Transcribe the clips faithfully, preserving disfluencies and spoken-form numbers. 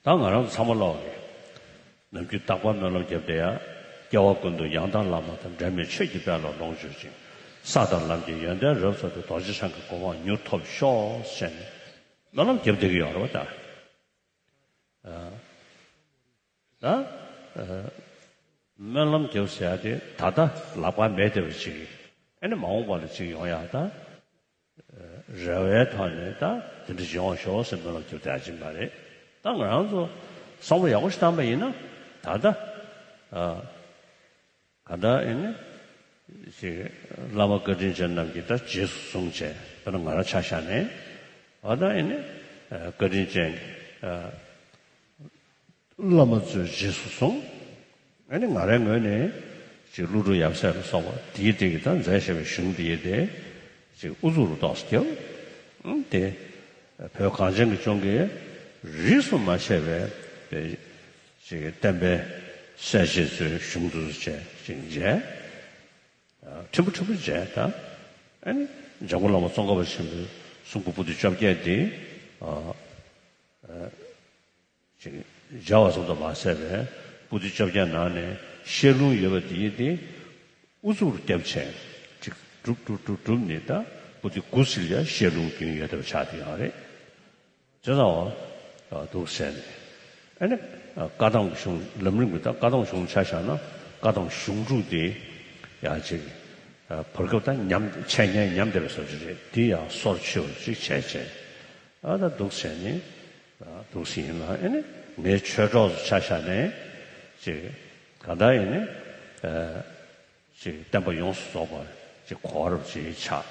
ད་ང་རང་ཚོ་ཚང་མ་ལོག་གི་ནམ་རྒྱུན་རྟག་པར་སྨོན་ལམ་བརྒྱབ་བསྡད་ཡ། སྐྱེ་བ་ཀུན་ཏུ་ཡང་དག་བླ་མ་དང་། འབྲལ་མེད་ཆོས་ཀྱི་དཔལ་ལ་ལོངས་སྤྱོད་ཅིང་། ས་དང་ལམ་གྱི་ཡོན་ཏན་རབ་རྫོགས་ཏེ། རྡོ་རྗེ་འཆང་གི་གོ་འཕང་མྱུར་ཐོབ་ཤོག་ཟེར་ནས་སྨོན་ལམ་བརྒྱབ་བསྡད་ཀྱི་ཡོད་རེད་བ་ད། ད་སྨོན་ལམ་བརྒྱབ་ཟེར་ཡ་དེ་ད་ལྟ་ལག་པར་མེད་བསྡད་པ་ཅིག་ཨ་ནི་མ་འོངས་པ་ལ་ཅིག་ཡོང་ཡ་ད། རེ་བའི་ཐོག་ནས་ད་དེ་འདྲ་ཡོང་ཤོག་ཟེར་སྨོན་ལམ་རྒྱབ་བསྡད་ཡ་ཅིག་མ་རེད། ད་ང་རང་ཚོ་བསམ་བློ་ཡག་པོ་ཞིག་བཏང་པ་ཡིན་ན་ད་ལྟ་ག་ད་ཨེ་ནི་ཅིག་བླ་མ་བཀའ་དྲིན་ཅན་རྣམས་ཀྱིས་ད་རྗེས་སུ་བཟུང་བྱས། དཔེར་ན་ང་རང་ཆ་བཞག་ནས་ཨ་ད་ཨེ་ནི་བཀའ་དྲིན་ཅན་གྱི་བླ་མ་ཚོས་རྗེས་སུ་བཟུང་། ཨ་ནི་ང་རའི་ངོས་ནས་ཅིག་ཀླུ་སྒྲུབ་ཡབ་སྲས་ལ་སོགས་པ་དེའི་སྟེང་གི་ད་མཛད་བཞག་པའི་གཞུང་དེའི་དེ་ཅིག་ཨུ་ཚུགས་རུ་ཏོག་ཙམ་བརྒྱབ། ཨང་དེ་བོད་གངས་ཅན་གྱི་ལྗོངས་ཀྱི་རིས་སུ་མ་ཆད་པའི་ཅིག་བསྟན་པའི་གསལ་བྱེད་ཚོའི་གཞུང་དུ་བྱས་ཅིག་མཇལ། ཕྲན་བུ་ཕྲན་བུ་མཇལ་ད། ཨ་ནི་འཇམ་མགོན་བླ་མ་ཙོང་ཁ་པ་ཆེན་པོའི་གསུང་འབུམ་པོ་ཏི་བཅོ་བརྒྱད་དེ། ཅིག་མཇལ་བ་ཙམ་དུ་མ་ཟད་པའི་པོ་ཏི་བཅོ་བརྒྱད་ནང་ནས་བཤད་ལུང་ཡོད་པ་དེ་དེ་ཨུ་ཚུགས་རྒྱབ་བྱས་ཅིག་སྒྲུབ་སྒྲུབ་སྒྲུབ་སྒྲུབ་ནས་ད་པོ་ཏི་དགུ་ཟིལ་ཡ་བཤད་ལུང་རྒྱུན་ཡོད་པ་ཆགས་བསྡད་ཡོད་རེད། བྱས་ཙང་འོ་འདུག་ཟེར་ནས་ཨ་ནི་བཀའ་གདམས་གཞུང་ལམ་རིམ་གྱི་ད་བཀའ་གདམས་གཞུང་ཆ་བཞག་ན་བཀའ་གདམས་གཞུང་དྲུག་དེ་ཡང་ཅིག་བར་སྐབས་ད་ཉམས་འཆད་ཉན་ཉམས་བསྡད་པའི་བཟོ་ཅིག་རེད། དེ་ཡང་སོར་ཆུད་པ་ཅིག་བྱས་བྱས། ཨ་ད་འདུག་བྱས་ནས་འདུག་སེ་ཡིན་ལ། ཨ་ནི་ངའི་ཆོས་གྲོགས་སུ་ཆ་བཞག་ནས་ཅིག་གང་ལྟར་ཡིན་ནི་ཅིག་བསྟན་པ་ཡོངས་སུ་རྫོགས་པར་ཅིག་གོ་བ་རུ་ཅིག་ཆགས།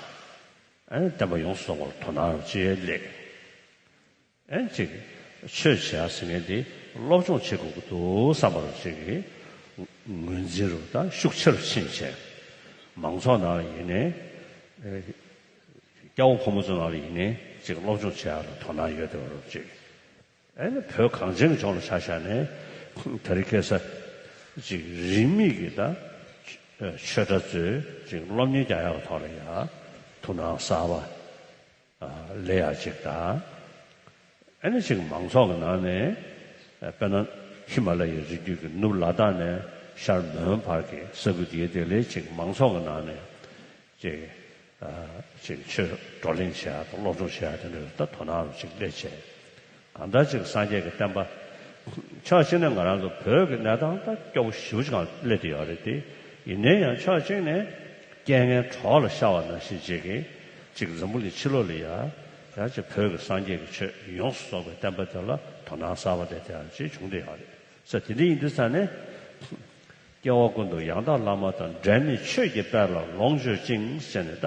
ཨ་ནི་བསྟན་པ་ཡོངས་སུ་རྫོགས་པར་དོ་སྣང་རུ་ཅིག་སླེབས། ཨ་ནི་ཅིག་ཆོས་བྱེད་ཟེར་མཁན་དེ་སློབ་སྦྱོང་བྱེད་དགོས་ཀྱི་འདུག་བསམ་པ་རུ་ཅིག་གི་ངོས་འཛིན་རུ་ད་ཤུགས་ཆེ་རུ་ཕྱིན་བྱས། མང་ཚོགས་ནང་ལ་ཡིན་ནའི། སྐྱ་བོ་ཕོ་མོ་ཚོ་ནང་ལ་ཡིན་ནའི་ཅིག་སློབ་སྦྱོང་བྱེད་ཡག་ལ་དོ་སྣང་ཡོད་དེ་བ་རུ་ཅིག་ཨ་ནི་བོད་གངས་ཅན་གྱི་ལྗོངས་ལ་ཆ་བཞག་ནས་དེ་རིང་ཁ་སང་ཅིག་རིས་མེད་ཀྱི་ད་ཆོས་གྲྭ་ཚོས་ཅིག་སློབ་གཉེར་རྒྱག་ཡག་གི་ཐོག་ལ་ཡང་ཐུགས་སྣང་གསར་པ་སླེབས་ཡག་ཅིག་དང་། ཨ་ནི་ཅིག་མང་ཚོགས་ཀྱི་ནང་ནས་དཔེར་ན་ཧི་མ་ལ་ཡའི་རི་རྒྱུད་ཀྱི་ནུབ་ལ་དྭགས་ནས་ཤར་མོན་བར་གྱི་ས་ཁུལ་དེའི་དེ་ལས་ཅིག་མང་ཚོགས་ཀྱི་ནང་ནས་ཅིག་ཅིག་ཆོས་བགྲོ་གླེང་བྱེད་ཡག་དང་སློབ་སྦྱོང་བྱེད་ཡག་དེ་འདྲ་ད་དོ་སྣང་རུ་ཅིག་སླེབས་བྱས། གང་ལྟར་ཅིག་སངས་རྒྱས་ཀྱི་བསྟན་པ་ཕྱོགས་གཅིག་ནས་ང་རང་ཚོ་བོད་ཀྱི་གནས་སྟངས་ད་སྐྱོ་པོ་ཞེ་པོ་ཅིག་སྒང་སླེབས་བསྡད་ཡོད་རེད་དེ། ཡིན་ནའི་ཡང་ཕྱོགས་གཅིག་ནས་རྐྱེན་ངན་གྲོགས་ལ་ཤར་བ་ནང་བཞིན་ཅིག་གིས་ཅིག་འཛམ་བུ་གླིང་ཕྱི་ལོགས་ལ་ཡ་ཡང་ཅིག་བོད་ཀྱི་སངས་རྒྱས་ཀྱི་ཆོས་ཡོངས་སུ་རྫོགས་པའི་བསྟན་པ་དེ་ལ་དོ་སྣང་གསར་པ་དེ་དེ་ཡང་ཅིག་བྱུང་བསྡད་ཡོད་རེད་ཟེར། དེ་འདྲ་ཡིན་དུས་ཙང་ནས། སྐྱེ་བ་ཀུན་ཏུ་ཡང་དག་བླ་མ་དང་། འབྲལ་མེད་ཆོས་ཀྱི་དཔལ་ལ་ལོངས་སྤྱོད་ཅིང་ཟེར་ནས་ད་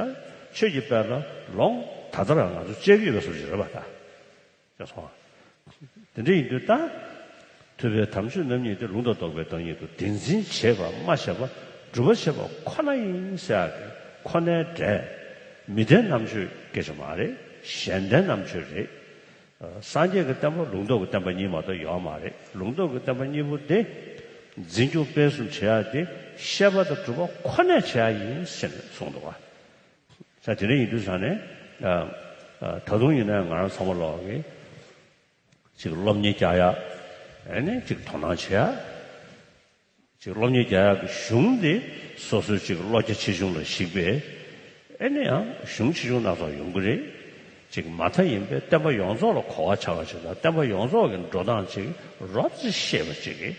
ཆོས་ཀྱི་དཔལ་ལ་ལོངས་ད་ལྟ་རང་ང་ཚོ་སྤྱད་ཀྱི་ཡོད་པའི་བཟོ་ཅིག་རེད་པ་ད། ཅེས་སོ། དེ་འདྲ་ཡིན་དུས་ད་ཐུབ་པའི་དམ་ཆོས་རྣམ་གཉིས་ཏེ། ལུང་དང་རྟོགས་པའི་བདག་ཉིད་དོ། དེ་འཛིན་བྱེད་པ་སྨྲ་བྱེད་པ། སྒྲུབ་པ་བྱེད་པ་ཁོ་ན་ཡིན་ཟེར་ཡག་གི་ཁོ་ནའི་འབྲས་མི་ལྡན་རྣམ་དཔྱོད་སྐད་ཆ་མ་རེད། གཞན་ལྡན་རྣམ་དཔྱོད་རེད། སངས་རྒྱས་ཀྱི་བསྟན་པ་ལུང་རྟོགས་ཀྱི་བསྟན་པ་གཉིས་མ་གཏོགས་ཡོད་མ་རེད། ལུང་རྟོགས་ཀྱི་བསྟན་པ་གཉིས་པོ་དེ་འཛིན་སྐྱོང་སྤེལ་གསུམ་བྱེད་ཡག་དེ་བཤད་པ་དང་སྒྲུབ་པ་ཁོ་ནས་བྱེད་ཡག་ཡིན་ཟེར་ནས་གསུངས་འདུག་བ། ས་དེ་འདྲ་ཡིན་དུས་ཙང་ནས་ད་དུང་ཡིན་ན་ང་རང་ཚང་མ་ལོག་གི་ཅིག་སློབ་གཉེར་རྒྱག་ཡག་ཨ་ནི་ཅིག་དོ་སྣང་བྱེད་ཡག་ཅིག་སློབ་གཉེར་རྒྱག་ཡག་གི་གཞུང་དེ་སོ་སོའི་ཅིག་བློ་རྒྱ་ཆེ་ཆུང་ལ་གཞིགས་པའི་ཨེ་ནི་ཡང་གཞུང་ཆེ་ཆུང་སྣ་ཚོགས་ཡོང་གི་རེད། ཅིག་མ་མཐའ་ཡིན་པའི་བསྟན་པ་ཡོངས་རྫོགས་ལ་གོ་བ་ཆགས་པ་ཞིག་དང་བསྟན་པ་ཡོངས་རྫོགས་ཀྱི་འགྲོ་སྟངས་ཅིག་རོབ་ཙམ་ཤེས་པ་ཅིག་གིས་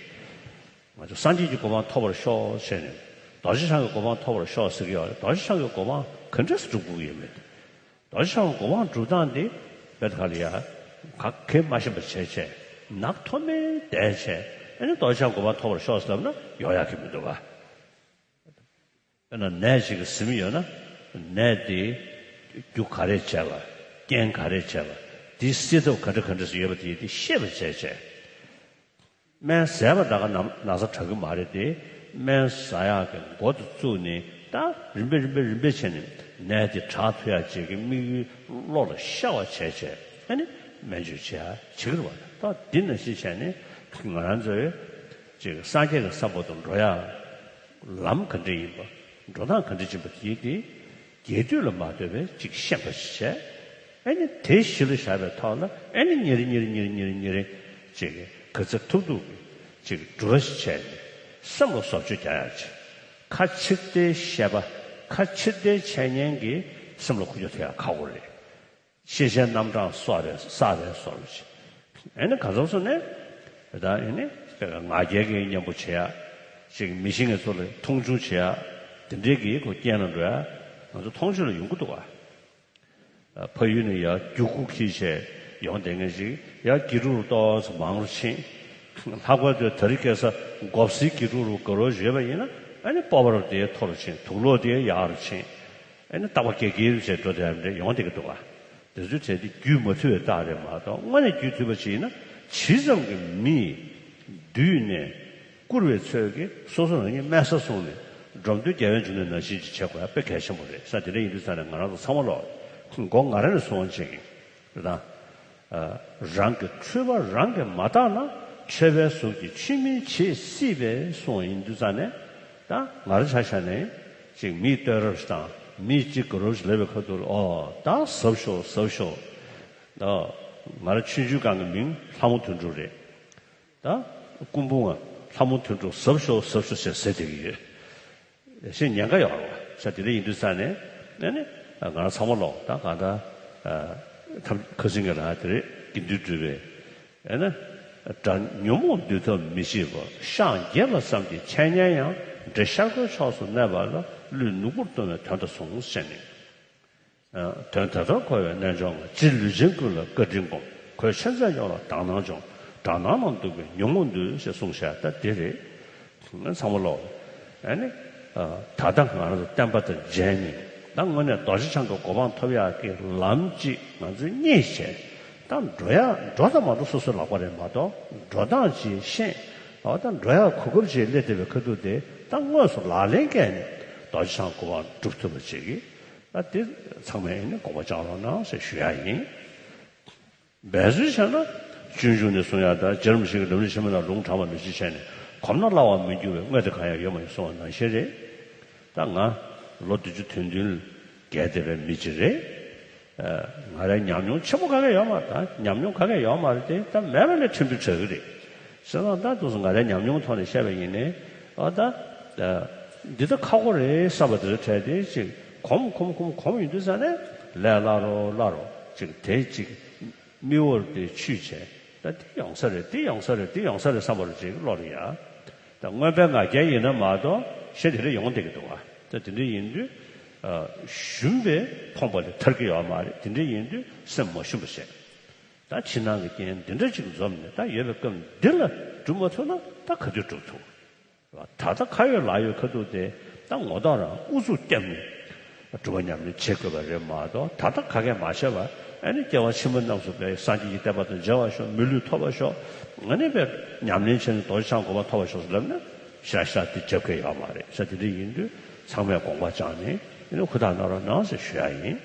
ང་ཚོ་སངས་རྒྱས་ཀྱི་གོ་འཕང་ཐོབ་པར་ཤོག་ཟེར་ནས་རྡོ་རྗེ་འཆང་གི་གོ་འཕང་ཐོབ་པར་ཤོག་ཟེར་གྱི་ཡོད་རེད། རྡོ་རྗེ་འཆང་གི་གོ་འཕང་ག་འདྲས་སེ་སྒྲུབ་དགོས་ཀྱི་ཡོད་མེད། རྡོ་རྗེ་འཆང་གི་གོ་འཕང་སྒྲུབ་སྟངས་འདི་བེད་ཁ་ལ་ཡ་ག་གེ་མ་ཤེས་པ་བྱས་བྱས་ནག་ཐོམ་མེ་བསྡད་བྱས་ཨ་ནི་རྡོ་རྗེ་འཆང་གི་གོ་འཕང་ཐོབ་པར་ཤོག་ཟེར་ལབ་ན་ཡོང་ཡག་གི་མི་འདུག་ག་དཔེར་ན་ནས་ཅིག་གི་ཟིན་ཡོད་ན་ནས་དེ་རྒྱུ་ག་རེ་བྱས་པ་རྐྱེན་ག་རེ་བྱས་པ་དེ་སེལ་ཐབས་ག་འདྲ་ག་འདྲ་ཞིག་ཡོད་པ་དེ་དེ་ཤེས་པ་བྱས་བྱས། སྨན་ཟས་པ་ད་ག་ན་ན་ཚ་དྲག་གི་མ་རེད་དེ། སྨན་ཟ་ཡག་གི་འགོ་དེ་བཙུགས་ནས་ད་རིམ་པས་རིམ་པས་རིམ་པས་བྱས་ནས་ནད་དེ་དྲག་ཐུབ་ཡག་ཅིག་གི་དམིགས་ཡུལ་བློ་ལ་ཤར་བ་བྱས་བྱས་ཨ་ནི་སྨན་བཅོས་བྱེད་ཡག་བྱེད་ཀྱི་རེད་བ། ད་འདི་ནང་བཞིན་བྱས་ནས་ང་རང་ཚོའི་ཅིག་སངས་རྒྱས་ཀྱི་ས་ཐོག་ཏུ་འགྲོ་ཡག་ལམ་ག་འདྲ་ཡིན་པ་འགྲོ་སྟངས་ག་འདྲ་ཡིན་པ་དེ་དེ་རྒྱས་བསྡུས་ལ་མ་ལྟོས་པའི་ཅིག་ཤེས་པ་ཞིག་བྱས། ཨ་ནི་དེ་གཞི་ལ་བཞག་པའི་ཐོག་ལ་ཨ་ནི་ཉིན་རེ་ཉིན་རེ་ཉིན་རེ་ཉིན་རེ་ཉིན་རེ་ ཅིག་ག་ཚོད་ཐུབ་ཐུབ་ཅིག་སྒྲུབ་པ་ཞིག་བྱས་ནས་སེམས་ལ་བཟོ་བཅོས་རྒྱག་ཡག་ཅིག་ཁ་ཕྱིར་བལྟའི་ཤེས་པ། ཁ་ཕྱིར་བལྟའི་འཆད་ཉན་གྱིས་སེམས་ལ་ཁུ་བྱུག་ཐེབས་ཡག་ཁག་པོ་རེད། ཤེས་བྱའི་རྣམ་གྲངས་གསོག་རེ་བསགས་རེ་བཟོ་རེ་བྱེད། ཨེ་ནི་ག་ཚོད་སོང་ནས་ད་ཨེ་ནི་ང་རྒྱལ་གྱི་གཉེན་པོ་བྱེད་ཡག་ཅིག་མི་གཞི་ངེད་ཚོ་ལ་མཐོང་ཆུང་བྱེད་ཡག་དེ་འདྲའི་གི་གོ་རྐྱེན་ལ་འགྲོ་ཡག་ང་ཚོ་མཐོང་ཆུང་ལ་ཡོང་གི་འདུག་ག་ཕ་ཡུལ་ནས་ཡར་རྒྱུག་ཁུག་ཁྱེར་བྱས་ཡོང་བསྡད་མཁན་ཞིག་ཡར་དགེ་ཕྲུག་ཏོག་ཙམ་མང་རུ་ཕྱིན། ལྷག་པར་དུ་དེ་རིང་ཁ་སང་མགོ་སེར་དགེ་ཕྲུག་རུ་དགའ་རབ་ཡོད་པ་ཡིན་ན་ཨ་ནི་སྤོབས་པ་རུ་དེ་མཐོ་རུ་ཕྱིན། དུག་ལོག་དེ་ཡག་རུ་ཕྱིན། ཨ་ནི་རྟག་པ་དགེ་རྒན་བྱས་འགྲོ་བསྡད་ཡག་འདྲ་ཡོང་བསྡད་ཀྱི་འདུག་ག་དེ་ཚོའི་གྲས་དེ་རྒྱུད་མ་ཐུལ་བའི་རྟགས་རེད་མ་གཏོགས་དངོས་གནས་རྒྱུད་ཐུལ་བ་ཞིག་ཡིན་ན་ཇི་ཙམ་གྱི་མི་བསྡུས་ནས། བཀུར་བའི་ཚོད་ཀྱིས་སོ་སོ་རང་ཉིད་དམན་ས་བཟུང་ནས་འགྲོ་འདུལ་རྒྱལ་བའི་འབྱུང་གནས་ནང་བཞིན་ཅིག་བྱེད་དགོས་ཡག་དཔེ་གལ་ཆེན་པོ་རེད་ཟེར། དེ་འདྲ་ཡིན་དུས་ཙང་ནས་ང་རང་ཚོ་ཚང་མ་ལོག་མགོ་ང་རང་ནས་སོང་བ་ཅིག་ཡིན་རེད་ད། རང་གི་འཁྲུལ་པ་རང་གིས་མ་དག་ན་འཁྲུལ་པའི་གཟུགས་ཀྱིས་ཆོས་མིན་བྱེད་སྲིད་པས་གསུངས་ཡིན་དུས་ཙང་ནས་ད་ང་རང་ཆ་བཞག་ནས་ཅིག་མིས་བསྟོད་རབས་ཤིག་དང་མིས་ཅིག་དགའ་རབས་ཤིག་ལབ་པའི་ཁ་ཐུག་ལ་ཨོ་ད་གཟབ་ཤོག་གཟབ་ཤོག་ད་ང་རང་ཆུང་ཆུང་སྒང་གི་མིང་ལྷ་མོ་དོན་གྲུབ་རེད། ད་སྐུ་འབུམ་ལ་ལྷ་མོ་དོན་གྲུབ་གཟབ་ཤོག་གཟབ་ཤོག་ཅེས་ཟེར་བསྡད་ཀྱི་ཡོད། ཞེས་ཉེན་ཁ་ཡོད་རེད་བ། ས་དེ་འདྲ་ཡིན་དུས་ཙང་ནས་ཨ་ནི་ང་རང་ཚང་མ་ལོག་ད་གང་ལྟར་ཐམས་ཁ་སང་གི་ལ་དེ་རེད། དགེ་འདུན་གྲུབ་པས་ཨ་ནི་དགྲ་ཉོན་མོངས་འདུལ་ཐབས་མི་ཤེས་པ། ཤགས་འགྱེལ་བ་ཙམ་གྱིས་འཆད་ཉན་ཡང་། འདྲེ་ཤར་ཁོའི་ཕྱོགས་སུ་གནས་པ་ལ། ཀླུས་ནུབ་སྒོར་ལྟུང་བའི་དོན་དུ་གསུངས་ཟེར་ནས། དོན་དེ་ལྟར་གོ་བའི་རྣལ་འབྱོར་ང་། སྤྱིར་ལུས་ཅན་ཀུན་ལ་བཀའ་དྲིན་སྒོམ། གོས་ཆེན་ཚད་ཡོངས་ལ་དག་སྣང་སྦྱོང་། དགྲ་ནག་ནང་འདུག་པའི་ཉོན་མོངས་འདུལ། ཞེས་གསུངས་བཞག་ད་དེ་རེད། ཚང་མ་ལོག་ཨ་ནི་ད་ལྟ་ང་རང་ཚོ་བསྟན་པ་དང་མཇལ་ནས་ད་དངོས་གནས་རྡོ་རྗེ་འཆང་གི་གོ་འཕང་ཐོབ་ཡག་གི་ལམ་གཅིག་ང་ཚོས་རྙེད་བྱས་ད་འགྲོ་ཡག་འགྲོ་དང་མ་འགྲོ་སོ་སོའི་ལག་པ་རེད་མ་གཏོགས་འགྲོ་སྟངས་ཅིག་ཤེས། འོ་ད་འགྲོ་ཡག་གོ་སྐབས་ཅིག་སླེབས་བསྡད་པའི་ཁ་ཐུག་དེ་ད་དངོས་སུ་ལག་ལེན་བཀལ་ནས་རྡོ་རྗེ་འཆང་གི་གོ་འཕང་སྒྲུབ་ཐུབ་པ་ཅིག་གི་ད་དེ་ཚང་མས་ནི་དགོངས་པ་བཅངས་རོགས་གནང་ཟེར་ཞུ་ཡག་ཡིན། འབད་རྩོལ་བྱས་ན་སྤྱོད་འཇུག་ནས་གསུང་ཡག་ད་རྗེ་རིན་པོ་ཆེ་གིས་ལམ་རིམ་ཆེན་མོའི་ནང་ལུང་དྲངས་པ་ནང་བཞིན་བྱས་ནས་གོམས་ན་སླ་བར་མི་འགྱུར་བའི་དངོས་དེ་གང་ཡང་ཡོད་མ་ཡིན་གསུངས་པ་ནང་བཞིན་རེད། ད་ང་ལོ་བདུན་ཅུ་དོན་བདུན་བརྒལ་བསྡད་པའི་མི་ཅིག་རེད། ང་རའི་ཉམས་མྱོང་ཆེན་པོ་ག་གེ་ཡོད་མ་རེད། ད་ཉམས་མྱོང་ག་གེ་ཡོད་མ་རེད་དེ་ད་མེད་པ་ལས་ཕྲན་བུ་དྲག་གི་རེད། བྱས་ཙང་ད་དུང་ང་རའི་ཉམས་མྱོང་ཐོག་ནས་བཤད་པ་ཡིན་ནའི་ཨ་ད་འདི་ད་ཁག་པོ་རེད་བསམ་པ་དེ་ཚོ་བྲལ་ཏེ་ཅིག་གོམས་གོམས་གོམས་གོམས་ཡོང་དུས་ཙང་ནས་ལས་སླ་རུ་སླ་རུ་ཅིག་དེ་ཅིག་མིག་འོར་དེ་ཆུད་བྱས་ད་འདི་ཡོང་ས་རེད། འདི་ཡོང་ས་རེད། འདི་ཡོང་ས་རེད་བསམ་པ་རུ་ཅིག་བློ་ལ་ཡ། ད་མངོན་པའི་ང་རྒྱལ་ཡིན་ན་མ་གཏོགས་གཞན་དེ་འདྲ་ཡོང་བསྡད་ཀྱི་འདུག་བ། ད་དེ་འདྲ་ཡིན་དུས་ཨ་ཞུམ་པས་ཕོངས་པ་ལས་ཐར་གྱི་ཡོད་མ་རེད། དེ་འདྲ་ཡིན་དུས་སེམས་མ་ཞུམ་པ་བྱས། ད་ཕྱི་ནང་གི་རྐྱེན་འདི་འདྲ་ཅིག་འཛོམས་ནས་ད་ཡོད་པའི་སྐབས་འདི་ལ་སྒྲུབ་མ་ཐུབ་ན་ད་ག་དུས་སྒྲུབ་ཐུབ། ད་ལྟ་ཁ་ཡོད་ལག་ཡོད་ཁ་ཐུག་དེ་ད་ངོ་ཐོག་རང་ཨུ་ཚུགས་བརྒྱབ་ནས་སྒྲུབ་པ་ཉམས་ལེན་བྱེད་དགོས་པ་རེད་མ་གཏོགས་ད་ལྟ་ག་གེ་མ་བྱས་པ་ཨ་ནི་སྐྱེ་བ་ཕྱི་མ་རྣམས་སུ་པའི་སངས་རྒྱས་ཀྱི་བསྟན་པ་དང་མཇལ་བར་ཤོག་མི་ལུས་ཐོབ་པར་ཤོག་ཨ་ནི་པའི་ཉམས་ལེན་བྱས་ནས་རྡོ་རྗེ་འཆང་གོ་འཕང་ཐོབ་པར་ཤོག་ཟེར་ལབ་ན་ཞེ་དྲག་དེ་འཇབ་མཁན་ཡོད་མ་རེད་ཟེར། དེ་འདྲ་ཡིན་དུས་ཚང་མས་དགོངས་པ་བཅངས་ནས་ཨ་ནི་ཧུར་ཐག་གནང་རོགས་གནང་ཟེར་ཞུ་ཡག་ཡིན།